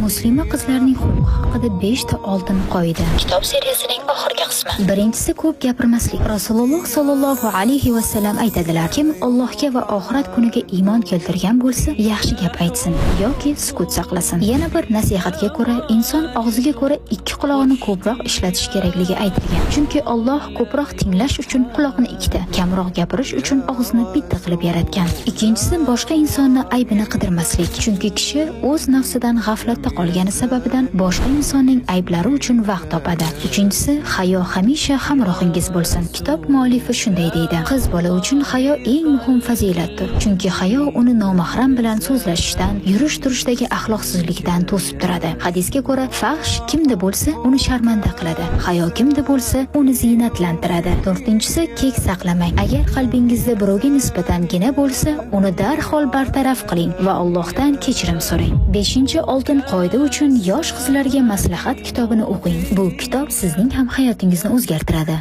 Muslima qizlarning xulqi haqida 5 ta oltin qoida. Kitob seriyasining oxirgi qismi. Birinchisi, ko'p gapirmaslik. Rasululloh sollallohu alayhi va sallam aytadilar: Kim Allohga va oxirat kuniga iymon keltirgan bo'lsa, yaxshi gap aytsin yoki sukut saqlasin. Yana bir nasihatga ko'ra, inson og'ziga ko'ra ikki qulog'ini ko'proq ishlatish kerakligi aytilgan. Chunki Alloh ko'proq tinglash uchun quloqni ikkita, kamroq gapirish uchun og'izni bitta qilib yaratgan. Ikkinchisi, boshqa insonni aybini qidirmaslik. Chunki kishi o'z nafsidan g'aflatda qolgani sababidan boshqa insonning ayblari uchun vaqt topadi. Uchinchisi, hayo hamisha hamrohingiz bo'lsin. Kitob muallifi shunday deydi: Qiz bola uchun hayo eng muhim fazilatdir. Chunki hayo uni nomahram bilan so'zlashishdan, yurish-turishdagi axloqsizlikdan to'sib turadi. Hadisga ko'ra, fahsh kimda bo'lsa, uni sharmanda qiladi. Hayo kimda bo'lsa, uni ziynatlantiradi. To'rtinchisi, kek saqlamang. Agar qalbingizda birovga nisbatan gina bo'lsa, uni darhol bartaraf qiling va Allohdan kechirim so'rang. Beshinchi oltin qoida uchun yosh qizlarga maslahat kitobini o'qing. Bu kitob sizning ham hayotingizni o'zgartiradi.